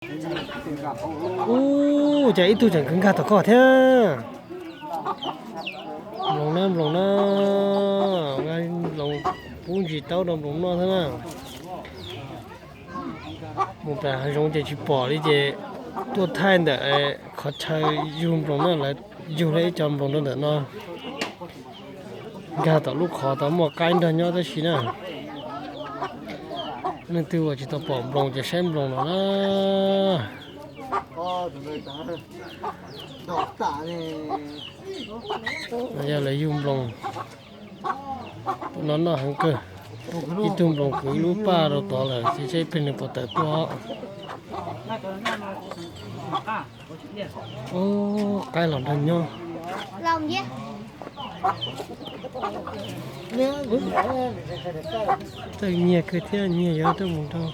Ub, cas ib tug tseem nkag tom koj thiab. Nploos na, nploos na, nploos pub ntsis taub rau nploos noj thiab na. Mus pem hav zoov ces tsis pom li ces tuaj thaij ntawm qhov chaw yug nploos na, lawv yug lawv ib co nploos rau ntawm no. Nkag tom lub qhov tau muaj qaib nrog nyob tab sis na. Leej twg uas tsis tau pom nploos ces saib nploos no na. Yog lawv yug nploos, tus no noj heev kawg. Ib tug nploos kwv ib lub paj rau tod lawm, tsis saib plig nws puas tawm tuaj. Ub, qaib los nrog nyob. Txawj nyiag kawg thiab, nyiag yuav tuaj mus nrau.